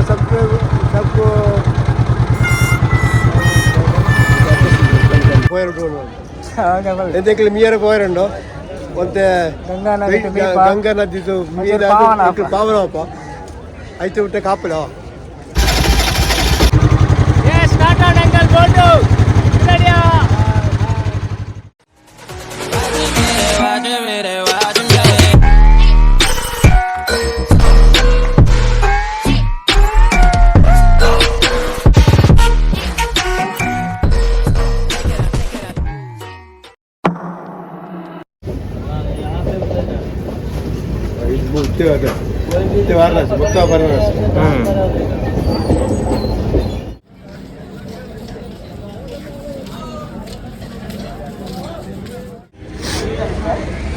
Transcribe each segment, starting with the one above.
Subscribe सबको ಎಂತೆಕ್ಲೆ ಮೀಯರ ಪೋಯರುಂಡು ಒಂತೆ. ಗಂಗಾ ನದಿ. ಗಂಗಾ ನದಿದು. ಪಾವನಪ್ಪ ಐತೆ ಬಿಟ್ಟೆ ಕಾಪುಲ. Start on uncle boat. Varanasi ಮೊತ್ತ Varanasi.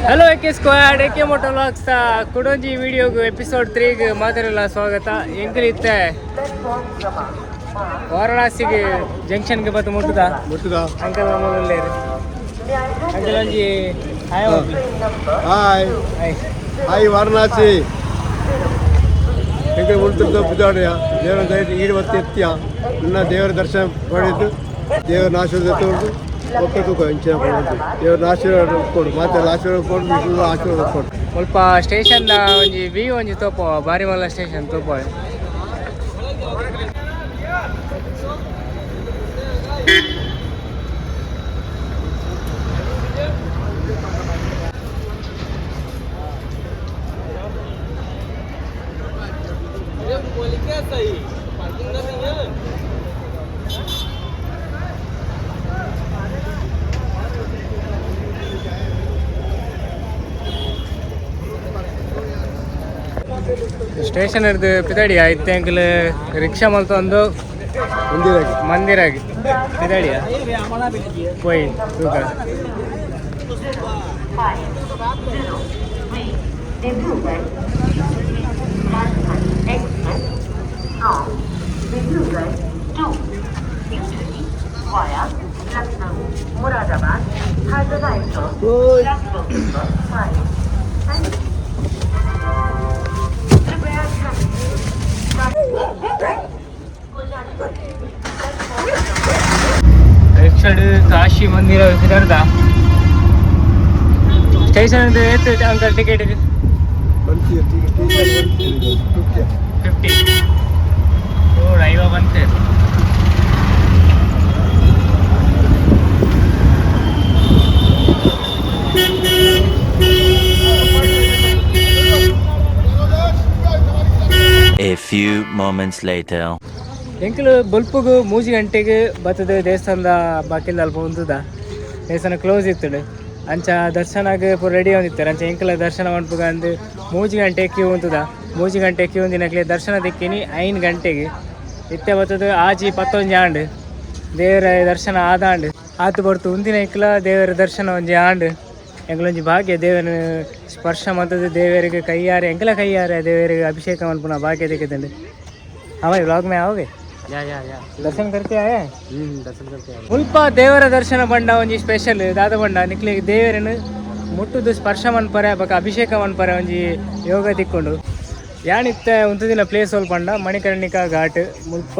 Hello A K squad, A K moto vlogs ಕುಡೊಂಜಿ ವಿಡಿಯೋಗು ಎಪಿಸೋಡ್ 3ಗ್ ಮಾತೆರೆಲ್ಲ ಸ್ವಾಗತ. ಎಂಕಲಿತ್ತೆ ವಾರಣಾಸಿಗೆ ಜಂಕ್ಷನ್ಗೆ ಬತ್ತು ಮುಟ್ಟುದ. ಮುಟ್ಟುದ. ಅಂಕಲ್ ಮೊದಲೇರು. ಅಂಕಲ್, ಒಂಜಿ ಹಾಯ್ ಹೋಗ್ಲಿ. ಹಾಯ್. ಹಾಯ್. ಹಾಯ್ ವಾರಣಾಸಿ. ಎಂಕಲ್ ಮುಲ್ತದ ಪುಜಾಡಿಯ ದೇವರ ದಯ ಈಡು ಬತ್ತಿ ಎತ್ತಿಯ. ನನ್ನ ದೇವರ ದರ್ಶನ ಪಡೆದು, ದೇವರ ಆಶೀರ್ವಾದ ತಗೊಂಡು ಒಕ್ಕ ತೂಕ ಇಂಚಿನ ಪಡೆದು, ದೇವರ ಆಶೀರ್ವಾದ ಕೊಡು, ಮಾತೆಲ್ಲ ಆಶೀರ್ವಾದ ಕೊಡು, ವಿಷ್ಣು ಆಶೀರ್ವಾದ ಕೊಡು. ಮುಲ್ಪ ಸ್ಟೇಷನ್ ಒಂಜಿ ವ್ಯೂ ಒಂಜಿ ತೋಪ, ಬಾರಿ ಮಲ್ಲ ಸ್ಟೇಷನ್ ತೋಪ. ಸ್ಟೇಷನ್ ಹಿಡ್ದು ಪಿದಾಡಿಯ. ಇತ್ತೆ ಅಂಕಲ್ ರಿಕ್ಷಾ ಮಲ್ತೊಂದು ಮಂದಿರಾಗಿ. ಮಂದಿರಾಗಿ ಪಿದಾಡಿಯ. ಪೋಯ್ ತೂಕ. 503 Dibrugarh Rajdhani Express from Dibrugarh to New Delhi via Lucknow, Moradabad has arrived on platform number 5. Thank you. कृपया ध्यान दें। को जाने वाले ರಿಕ್ಷಾಡ್ ಕಾಶಿ ಮಂದಿರ ಪಿದಾಡ್ದ. ಸ್ಟೇಷನ್ ಏತ್ ಅಂಕಲ್ ಟಿಕೆಟ್? 50. 50 ನೋಡು, ಐವ ಬಂತೆ. A few moments later. ಎಂಕಲು ಬೊಲ್ಪುಗು 3 ಗಂಟೆಗೆ ಬತ್ತದ ದೇವಸ್ಥಾನದ ಬಾಕಿಲ್ ಅಲ್ಪ ಉಂತುದ. ದೇವಸ್ಥಾನ ಕ್ಲೋಸ್ ಇತ್ತುಂಡು. ಅಂಚ ದರ್ಶನಗ್ ಪೂರ ರೆಡಿ ಒಂದಿತ್ತಾರೆ. ಅಂಚ ಎಂಕಲ ದರ್ಶನ ಮನ್ಪುಗ ಅಂದ್ 3 ಗಂಟೆ ಕ್ಯೂ ಉಂತುದ. 3 ಗಂಟೆ ಕ್ಯೂ ಉಂದಿನಕ್ಲೆ ದರ್ಶನ ದಿಕ್ಕಿನಿ 5 ಗಂಟೆಗೆ. ಇತ್ತೆ ಬತ್ತದ 6:11 ಆಂಡ್. ದೇವರ ದರ್ಶನ ಆದಾಂಡ್. ಆತು ಬರ್ತು ಉಂದಿನ ಇಕ್ಲ ದೇವರ ದರ್ಶನ ಒಂಜಿ ಆಂಡ್. ಎಂಕಲೊಂಜಿ ಭಾಗ್ಯ, ದೇವರ ಸ್ಪರ್ಶ ಮಂತದ, ದೇವರಿಗೆ ಕೈಯಾರೆ, ಎಂಕಲ ಕೈಯಾರೆ ದೇವರಿಗೆ ಅಭಿಷೇಕ ಮನ್ಪುನ ಭಾಗ್ಯ ದಿಕ್ಕುದುಂಡು. हाँ भाई, व्लॉग में आओगे? या. दर्शन करके आए? दर्शन करके आए. ಮುಲ್ಪ ದೇವರ ದರ್ಶನ ಬಂಡ ಒಂಜಿ ಸ್ಪೆಷಲ್ ದಾದ ಬಂಡ, ನಿಕ್ಲೆಗ್ ದೇವರನ್ನು ಮುಟ್ಟುದು, ಸ್ಪರ್ಶ ಮನ್ಪರೆ ಬೊಕ ಅಭಿಷೇಕ ಮನ್ಪರೆ ಒಂಜಿ ಯೋಗ ತಿಕ್ಕೊಂಡು. ಯಾನಿತ್ತೆ ಉಂತುದಿನ ಪ್ಲೇಸ್ ಒಲ್ಪ ಪಂಡ ಮಣಿಕರ್ಣಿಕಾ ಘಾಟ್. ಮುಲ್ಪ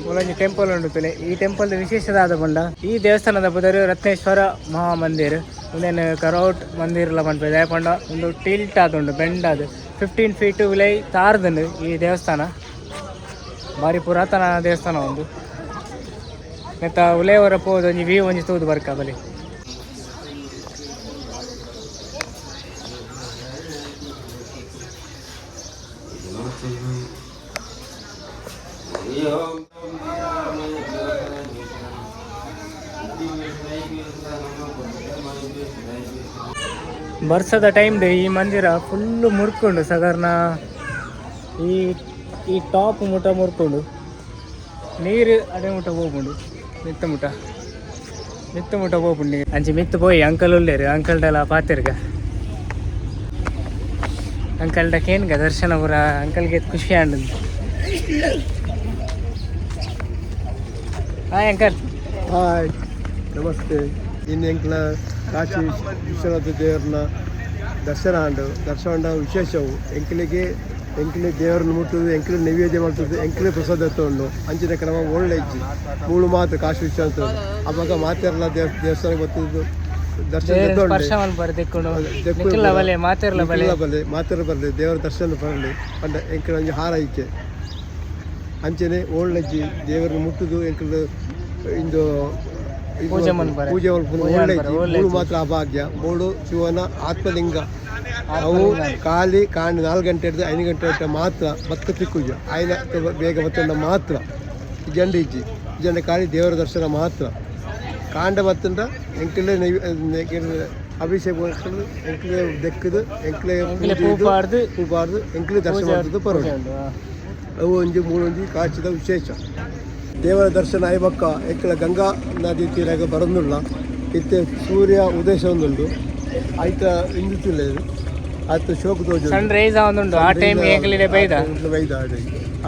ಮೂಲೊಂಜಿ ಟೆಂಪಲ್ ಉಂಡು ತುಲೆ. ಈ ಟೆಂಪಲ್ ವಿಶೇಷ ದಾದ ಪಂಡ, ಈ ದೇವಸ್ಥಾನದ ಪುದರ್ ರತ್ನೇಶ್ವರ ಮಹಾಮಂದಿರ್. ಉಂದೆನ್ ಕರೋಟ್ ಮಂದಿರ್ಲ ಪನ್ಪೆರ್. ದಾಯೆ ಪಂಡ ಉಂದು ಟಿಲ್ಟ್ ಆದುಂಡು, ಬೆಂಡ್ ಆದ್ 15 ಫೀಟ್ ಉಲೈ ತಾರ್ದುಂಡು. ಈ ದೇವಸ್ಥಾನ ಬಾರಿ ಪುರಾತನ ದೇವಸ್ಥಾನ ಉಂದು. ನೆತ್ತ ಉಲಯವರ ಪೋದು ಒಂಜಿ ವ್ಯೂ ಒಂಜಿ ತೂದು ಬರ್ಕ ಬಲಿ. ಬರ್ಸದ ಟೈಮ್ ಈ ಮಂದಿರ ಫುಲ್ಲು ಮುರ್ಕೊಂಡು, ಸಾಧಾರಣ ಈ ಈ ಟಾಪ್ ಮುಟ ಮುರ್ಕೊಂಡು, ನೀರು ಅಡೆ ಮುಟ ಹೋಗ್ಬುಂಡು, ಮಿತ್ತ ಮುಟ, ಮಿತ್ತ ಮುಟ ಹೋಗ್ಬುಂಡು ನೀರು. ಅಂಚೆ ಮಿತ್ತು ಪೋಯಿ ಅಂಕಲ್ ಉಲ್ಲೇರು. ಅಂಕಲ್ಡಲ ಪಾತೆರ್ಗ. ಅಂಕಲ್ಡ ಕೇನ್ಗ ದರ್ಶನ ಪೂರ. ಅಂಕಲ್ಗೆ ಖುಷಿ ಆಂಡ್. Hi uncle. Hi, ನಮಸ್ತೆ. ಇನ್ನು ಎಂಕ್ಲ ಕಾಶಿ ವಿಶ್ವನಾಥ ದೇವರನ ದರ್ಶನ ಆಂಡು. ದರ್ಶನ ಆಂಡ ವಿಶೇಷವು ಎಂಕ್ಲಿಗೆ. ಎಂಕ್ಲೆ ದೇವರನ್ನು ಮುಟ್ಟುದು, ಎಂಕ್ಲೆ ನೈವೇದ್ಯ ಮಾಡ್ತದೆ, ಎಂಕ್ಲೆ ಪ್ರಸಾದ ತಗೊಂಡು ಅಂಚಿನ ಕ್ರಮ ಒಳ್ಳೆ ಇಜ್ಜಿ. ಮೂಳು ಮಾತ್ರ ಕಾಶಿ ವಿಶ್ವನಾಥ. ಅವಾಗ ಮಾತೆಲ್ಲ ದೇವಸ್ಥಾನಕ್ಕೆ ಬರ್ತದ್ದು, ದರ್ಶನ ದೇವರ ತಗೊಂಡೆ. ಸ್ಪರ್ಶ ಮಲ್ಪರೆ ದಿಕ್ಕುಂಡು. ನಿಕ್ಕಲ್ಲ ಬಲೆ, ಮಾತೆರ್ಲ ಬಲೆ. ನಿಕ್ಕಲ್ಲ ಬಲೆ, ಮಾತೆರ ಬರಲಿ, ದೇವರ ದರ್ಶನ ಬರಲಿ ಪಂಡ ಎಂಕ್ಲೆ ಒಂಜಿ ಹಾರೈಕೆ. ಅಂಚನೆ ಓಳ್ಳೆಜ್ಜಿ ದೇವರನ್ನು ಮುಟ್ಟುದು ಎಂಕ್ಲೆ ಇಂದು ಇದು ಪೂಜೆ ಮನ್ಪರೆ. ಪೂಜೆ ಮಲ್ಪುನು ಪೂಜೆ ಒಳ್ಳೆ ಮನ್ಪರೆ, ಒಳ್ಳೆ. ಮೂಳು ಮಾತ್ರ ಅಭಾಗ್ಯ. ಮೂಳು ಶಿವನ ಆತ್ಮಲಿಂಗ. ಅವು ಖಾಲಿ ಕಾಂಡ 4 ಗಂಟೆ ಹಿಡಿದು 5 ಗಂಟೆ ಹಿಡಿದು ಮಾತ್ರ ಬತ್ತ ತಿಕ್ಕುಜ ಆಯ್ನ ಬೇಗ ಬತ್ತಂಡ ಮಾತ್ರ ಜಂಡ ಇಜ್ಜಿ. ಜಂಡ ಖಾಲಿ ದೇವರ ದರ್ಶನ ಮಾತ್ರ. ಕಾಂಡ ಬತ್ತಂಡ ಎಂಕಲೆ ಅಭಿಷೇಕ ಮಾಡ್ಕೊಂಡು, ಎಂಕಲೆ ದೆಕ್ಕದು, ಎಂಕಲೆ ಎಂಕ್ಲೆ ಪೂ ಪಾಡ್ದು ಪೂ ಪಾಡ್ದು ಎಂಕಲೆ ದರ್ಶನ ಮಾಡ್ತದ್ದು ಪರವಾಗಿ. ಪೂಜೆ ಉಂಡು, ಆ. ಅವು ಒಂಜಿ ಮೂಳೊಂಜಿ ಕಾಚಿದ ವಿಶೇಷ. ದೇವರ ದರ್ಶನ ಆಯ್ಬಕ್ಕ ಎಂಕಲ ಗಂಗಾ ನದಿ ತೀರಾಗ ಬರೊಂದುಲ್ಲ. ಇತ್ತೆ ಸೂರ್ಯ ಉದಯ ಒಂದುಂಡು ಆಯ್ತ ಇಂದುತ್ತಿಲ್ಲ ಇದು ಆಯ್ತು ಶೋಕ್ ತೋಜುಂಡು. ಸನ್ ರೈಸ್ ಆವೊಂದುಂಡು ಆ ಟೈಮ್ ಎಂಕ್ಲಿಡೆ ಬೈದ. ಬೈದ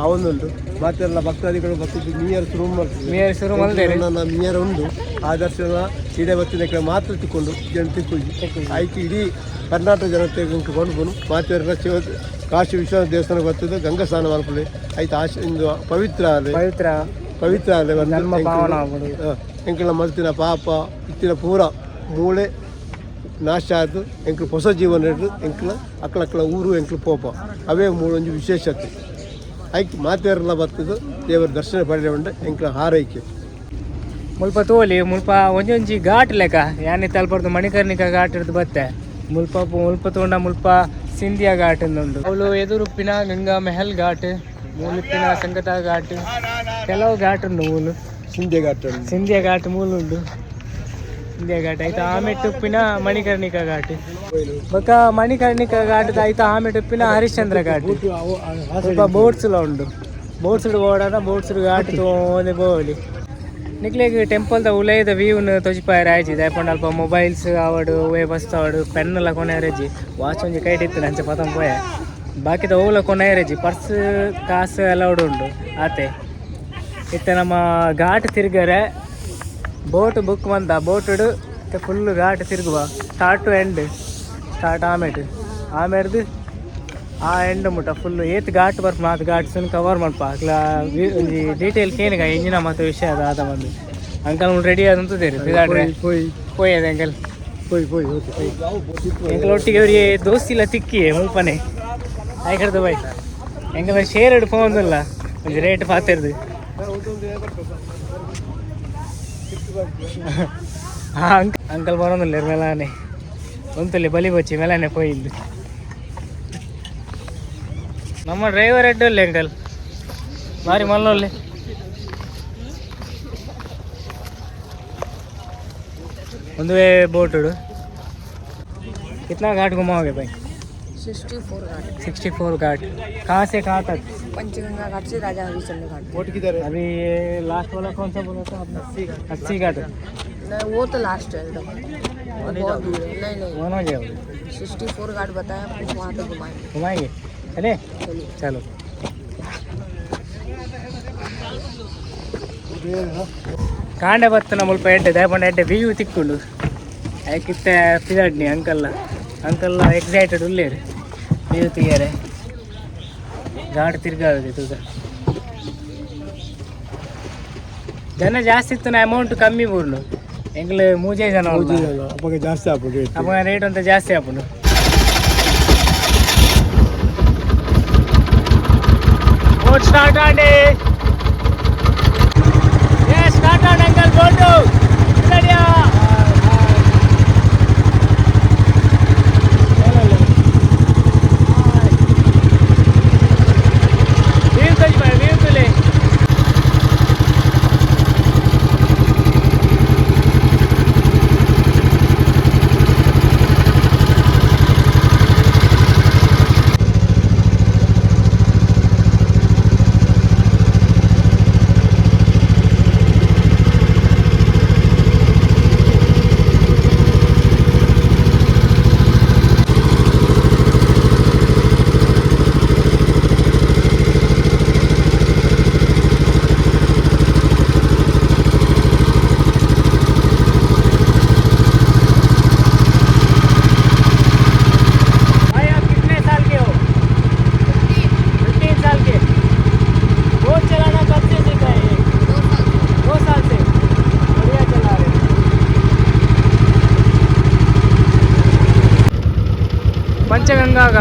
ಆವೊಂದುಂಡು. ಮಾತೆಲ್ಲ ಭಕ್ತಾದಿಗಳು ಬತ್ತಿದ್ದು ನೀಯರ್ ಶುರು ಮಾಡ್ತದೆ. ನೀಯರ್ ಶುರು ಮಲ್ದೇರು. ನನ್ನ ನೀಯರ್ ಉಂಡು ಆ ದರ್ಶನ ಇಡೆ ಬತ್ತಿನ ಮಾತ್ರ ತಿಕ್ಕೊಂಡು ಜನ ತಿಕ್ಕುಜಿ. ಆಯ್ತು, ಇಡೀ ಕರ್ನಾಟಕ ಜನತೆ ಕೊಂಡು ಮಾತೆಲ್ಲ ಶಿವ ಕಾಶಿ ವಿಶ್ವನಾಥ ದೇವಸ್ಥಾನ ಬರ್ತದೆ, ಗಂಗಾ ಸ್ನಾನ ಮಾಡ್ಕೊಳ್ಳಿ ಆಯ್ತು. ಆಶ ಇಂದು ಪವಿತ್ರ ಆಲೆ. ಪವಿತ್ರ. ಪವಿತ್ರ ಆಲೆ ಬಂದು ಧರ್ಮ ಪಾವನ ಆಪುಂಡು. ಎಂಕಲ್ನ ಮಲ್ತಿನ ಪಾಪ ಇತ್ತಿನ ಪೂರ ಮೂಳೆ ನಾಶ ಆದು ಎಂಕ್ಲು ಹೊಸ ಜೀವನ ಹಿಡ್ದು ಎಂಕ್ಲ ಅಕ್ಕಲಕ್ಕಲ ಊರು ಎಂಕ್ಲು ಪೋಪ. ಅವೇ ಮೂಳೊಂಜಿ ವಿಶೇಷತೆ. ಐಕ್ ಮಾತೆರೆಲ್ಲ ಬರ್ತದೆ, ದೇವರ ದರ್ಶನ ಪಡೆಯ ಉಂಡೆ ಎಂಕ್ಲ ಹಾರೈಕೆ. ಮುಲ್ಪ ತೋಲಿ ಮುಲ್ಪ ಒಂಜೊಂಜಿ ಘಾಟ್ ಲೆಕ್ಕ ಯಾನೆ ತಲ್ಪರ್ದು ಮಣಿಕರ್ಣಿಕಾ ಘಾಟ್ ಹಿಡ್ದು ಬತ್ತೆ. ಮುಲ್ಪ ಮುಲ್ಪ ತೋಂಡ ಮುಲ್ಪ ಸಿಂಧಿಯಾ ಘಾಟ್ ಉಂಡು. ಅವಳು ಎದುರುಪ್ಪಿನ ಗಂಗಾ ಮೆಹಲ್ ಘಾಟ್, ಮೂಲುಪ್ಪಿನ ಸಂಗತ ಘಾಟ್, ಕೆಲವು ಘಾಟ್ ಉಂಡು ಮೂಲು. ಸಿಂಧೆ ಘಾಟ್ ಉಂಡು. ಸಿಂಧಿಯಾ ಘಾಟ್ ಮೂಲು ಉಂಡು. ಸಿಂಧಿಯಾ ಘಾಟ್ ಆಯ್ತು. ಆಮೆಟ್ಟುಪ್ಪಿನ ಮಣಿಕರ್ಣಿಕಾ ಘಾಟ್ ಬೊಕ ಮಣಿಕರ್ಣಿಕಾ ಘಾಟ್ ಆಯ್ತು. ಆಮೆಟ್ಟುಪ್ಪಿನ ಹರಿಶ್ಚಂದ್ರ ಘಾಟ್. ಸ್ವಲ್ಪ ಬೋಟ್ಸ್ ಎಲ್ಲ ಉಂಡು. ಬೋಟ್ಸ್ ಬೋಡಾನ ಬೋಟ್ಸ್ ಘಾಟ್ ತೋಂದೆ ಬೋಲಿ. ನಿಕ್ಲೆಗ್ ಟೆಂಪಲ್ ದ ಉಲೈದ ವ್ಯೂನ್ ತೊಜಿಪಾಯರ ಆಯ್ಜಿ. ದಾಯಪಂಡ ಅಲ್ಪ ಮೊಬೈಲ್ಸ್ ಆವಡು, ವೇ ಬಸ್ತ ಆವಡು, ಪೆನ್ ಎಲ್ಲ ಕೊನೆಯರಜ್ಜಿ. ವಾಚ್ ಒಂಜಿ ಕೈಟ್ ಇತ್ತು, ಅಂಚ ಪತಂ ಪೋಯ. ಬಾಕಿದ ಓಲ ಕೊನೆಯರಜ್ಜಿ. ಪರ್ಸ್ ಕಾಸು ಅಲೌಡ್ ಉಂಡು ಆತೆ. ಇತ್ತೆ ನಮ್ಮ ಘಾಟ್ ತಿರ್ಗರೆ ಬೋಟ್ ಬುಕ್ ಮಂದ ಬೋಟುಡು ಫುಲ್ ಘಾಟ್ ತಿರುಗುವ ಸ್ಟಾರ್ಟ್ ಟು ಎಂಡ್. ಸ್ಟಾರ್ಟ್ ಆಮೇಟ್ ಆಮೇರ್ದು ಆ ಎಂಡ್ ಮುಟ್ಟ ಫುಲ್ ಏತ್ ಘಾಟ್ ಬರ್ಪುನ ಆತ್ ಘಾಟ್ಸ್ ಕವರ್ ಮಲ್ಪ. ಅಕ್ಲ ಒಂಜಿ ಡೀಟೇಲ್ ಕೇನಿಗ ಇಂಜಿನ ಮತ್ತು ವಿಷಯ ಅದ ಆದ ಬಂದು. ಅಂಕಲ್ ರೆಡಿ ಆದಂತದೇರಿ ಬಿದಾಡ್ರೆ. ಪೋಯ್. ಪೋಯ್ ಅಂಕಲ್. ಪೋಯ್ ಪೋಯ್, ಓಕೆ. ಎಂಕಲ್ ಒಟ್ಟಿಗೆ ಅವರಿಗೆ ದೋಸ್ತಿಲ್ಲ ತಿಕ್ಕಿ ಮುಲ್ಪನೆ ಆಯ್ಕರ್ದು ಬೈ. ಎಂಕಲ್ ಶೇರ್ ಫೋನ್ ಒಂಜಿ ರೇಟ್ ಪಾತಿರ್ದು. ಅಂಕಲ್ ಬರೋದಿಲ್ಲ ಮೆಲಾನೆ ಒಂತಲ್ಲಿ ಬಲಿ ಬಚ್ಚಿ ಮೆಲಾನೆ ಪೋಯಿಂದು. ನಮ್ಮ ಡ್ರೈವರ್ ಎಡ್ಡಲ್ಲಿ ಅಂಕಲ್ ಬಾರಿ ಮಲ್ಲೊಲ್ಲೆ. ಒಂದು ಬೋಟುಡು कितना घाट घुमाओगे भाई? 64 घाट। 64 घाट। कहाँ से कहाँ तक? पंचगंगा घाट से राजा हरिश्चंद्र घाट। बोट किधर है? अभी ये लास्ट वाला कौन सा बोला था आपने? 80 घाट। नहीं, वो तो लास्ट है एकदम, वो बहुत दूर है। नहीं नहीं। वन हो गया। 64 घाट बताया आपको, वहाँ तक घुमाएंगे। घुमाएंगे, चले। चलिए। चलो। ಕಾಂಡೆ ಬತ್ತನ ಮುಲ್ಪ ಎಡ್ಡೆ ದಾಯಪಂಡ ಎಡ್ಡೆ ವ್ಯೂ ತಿಕ್ಕುಂಡು. ಐಕಿತ್ತೆ ಪಿದಾಡ್ನಿ ಅಂಕಲ್ಲ. ಅಂಕಲ್ಲ ಎಕ್ಸೈಟೆಡ್ ಉಲ್ಲೇರು ವ್ಯೂ తీಯರೆ. ಘಾಟ್ ತಿರ್ಗಾದೆ ತೂಕ. ಜನ ಜಾಸ್ತಿ ಇತ್ತು, ಅಮೌಂಟ್ ಕಮ್ಮಿ ಬೂರ್ಲು. ಎಂಗ್ಲು ಮೂಜೆ ಜನ ಉಲ್ಲ. ಅಪ್ಪಗೆ ಜಾಸ್ತಿ ಆಪುಂಡು ರೇಟ್. ಅಪ್ಪ ರೇಟ್ ಅಂತ ಜಾಸ್ತಿ ಆಪುಂಡು. Boat start Andy. ಏ ಸ್ಟಾರ್ಟ್ ಆಂಡ್ ಅಂಕಲ್ ಬೋಟು. ವ್ಯೂ ತುಲೆ.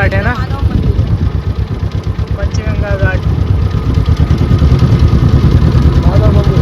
घाट है ना? मानव मंदिर है। पंचगंगा घाट। माधव मंदिर।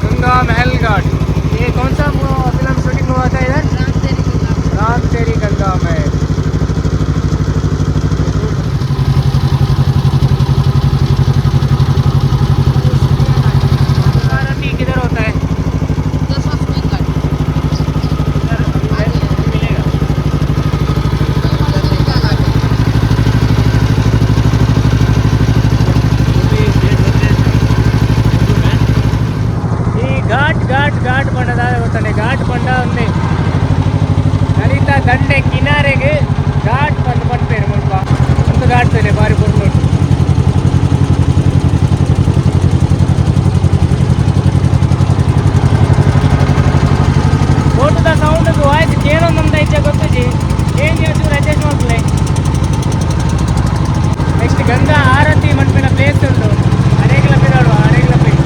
गंगा महल घाट। ये कौन सा फिल्म शूटिंग हुआ था इधर? राम तेरी गंगा। राम तेरी गंगा में। आरती किधर होता है? दशाश्वमेध घाट। इधर मिलेगा। गंगा घाट है। ಈ ಘಾಟ್ ಘಾಟ್ ಘಾಟ್ ಪಂಡ ಗೊತ್ತಾನೆ ಘಾಟ್ ಪಂಡ ಒಂದೇ ನರಿತ ದಂಡೆ ಕಿನಾರೆಗೆ ಘಾಟ್ ಪಂದ್ ಪನ್ಪೇರು ಮುಲ್ಪ ಒಂದು ಘಾಟ್ ತಲೆ ಬಾರಿ ಪೊರ್ಲು ಉಂಟು. ಬೋಟುದ ಸೌಂಡ್ ವಾಯ್ಸ್ ಕೇಳೊಂದೊಂದು ಇಚ್ಛೆ ಗೊತ್ತುಜಿ ಚೇಂಜ್ ಚೂರು ಅಡ್ಜಸ್ಟ್ ಮಾಡ್ಲೆ. ನೆಕ್ಸ್ಟ್ ಗಂಗಾ ಆರತಿ ಮನ್ಪಿನ ಪ್ಲೇಸ್ ಉಂಟು, ಅರೇಗಲ ಪಿದಾಡುವ ಅರೇಗಲ ಪ್ಲೇಸ್.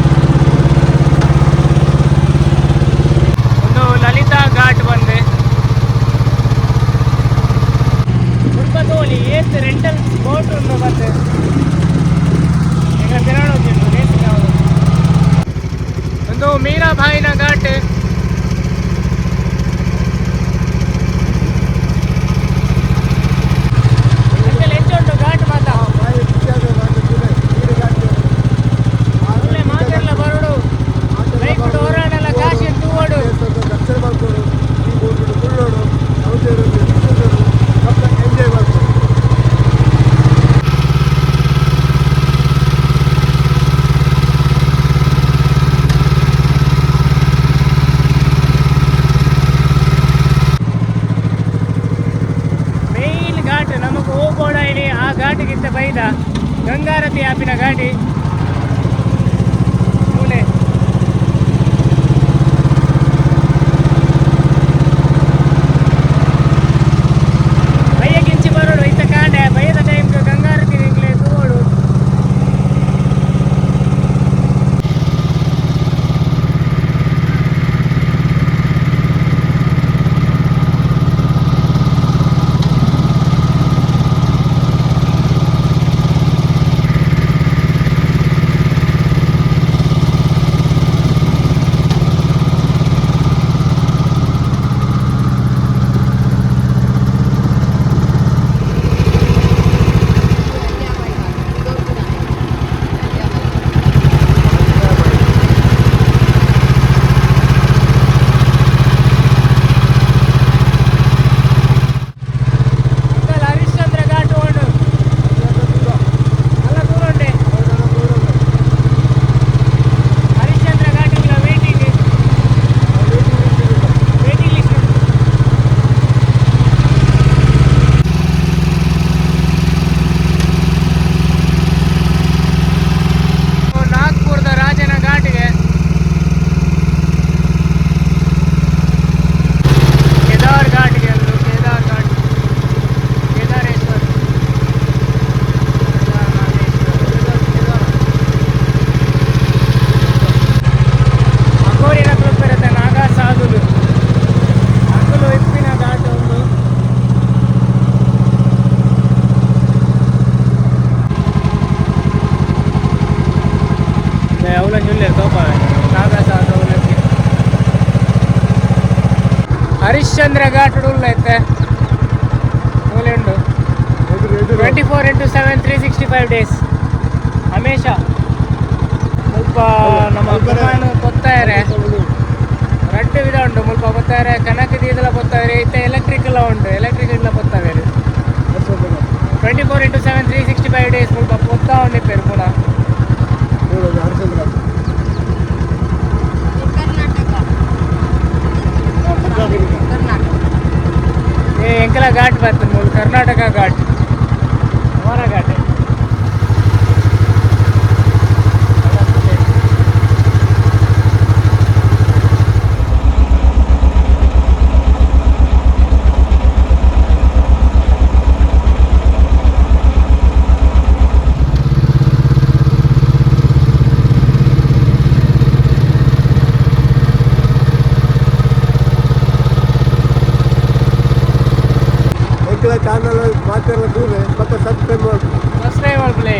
ಒಂದು ಲಲಿತಾ ಘಾಟ್ ಬಂದೆ. ಮುಲ್ಪ ತೋಲಿ ಏತ್ ರೆಂಟಲ್ ಬೋಟ್ ಉಂಟು ಬಂದೆ ಈಗ ಪಿರಾಡು ಉಂಟು ರೇಸಿಂಗ್ ಯಾವುದು. ಒಂದು ಮೀರಾಬಾಯಿನ ಘಾಟ್. ಅಂಕಲ್ ಎಂಚ ಉಂಟು ಘಾಟ್ ಮಾತ? ಒಳ್ಳೆ ಮಾತೆಲ್ಲ ಬರೋಡು, ಬೈಕ್ ಓಡಾಡಲ್ಲ, ಕಾಶಿ ತೂವೋಡು. ದರ್ಶನ ಮಾಡ್ಕೊಂಡು ಈ ಬೋಟ್ ಕುಳ್ಳೋಡು ಎಂಜಾಯ್ ಮಾಡ್ಕೊಂಡು. ಮೇನ್ ಘಾಟ್ ನಮಕ್ ಹೋಗೋಣ ಇಲ್ಲಿ ಆ ಘಾಟಿಗಿಂತ ಬೈದ ಗಂಗಾರತಿ ಆಪಿನ ಘಾಟಿ ಮೂಲೆ. ಬಯ್ಯಗಿಂಚಿ ಬರೋಡು ಇತ್ತ ಕಾಂಡೆ ಬಯ್ಯದ ಟೈಮ್ ಗಂಗಾರತಿ ನಿಂಗ್ಲೆ ತೂವೋಡು. ಅವಲಂಜುಲ್ಲೇರು ತೋಪಾವೆ ನಾಗಾಸ. ಹರಿಶ್ಚಂದ್ರ ಘಾಟ್ ಉಲ್ಲ ಐತೆ, ಮೂಲೆ ಉಂಡು. ಎದುರು ಎದುರು. 24x7, 365 days, ಹಮೇಶ. ಮುಲ್ಪ ನಮ್ಮ ಪುನಾನ್ ಪೊತ್ತಾರೆ. ರಡ್ಡ್ ವಿಧ ಉಂಡು. ಮುಲ್ಪ ಪೊತ್ತಾರೆ, ಕನಕ ದೀದಲ ಪೊತ್ತಾರೆ. ಇತ್ತೆ ಎಲೆಕ್ಟ್ರಿಕ್ ಎಲ್ಲ ಉಂಟು, ಎಲೆಕ್ಟ್ರಿಕ್ ಎಲ್ಲ ಪೊತ್ತವೇರು. 24x7, 365 days ಮುಲ್ಪ ಪೊತ್ತಾ ಉಂಡಿಪ್ಪೇರು ಪುನಃ. ಹರಿಶ್ಚಂದ್ರ. ಕರ್ನಾಟಕ, ಕರ್ನಾಟಕ. ಏ, ಎಂಕಲ ಘಾಟ್ ಬರ್ತದೆ ಮೂಲು, ಕರ್ನಾಟಕ ಘಾಟ್, ಅವರ ಘಾಟ್. ಎಂಕಲ ಚಾನಲ್ ಮಾತೆಲ್ಲ ದೂರ ಪಕ್ಕ ಸಬ್ಸ್ಕ್ರೈಬ್ ಮಾಡಿ. ಸಬ್ಸ್ಕ್ರೈಬ್ ಮಾಡ್ಕೊಳ್ಳಿ.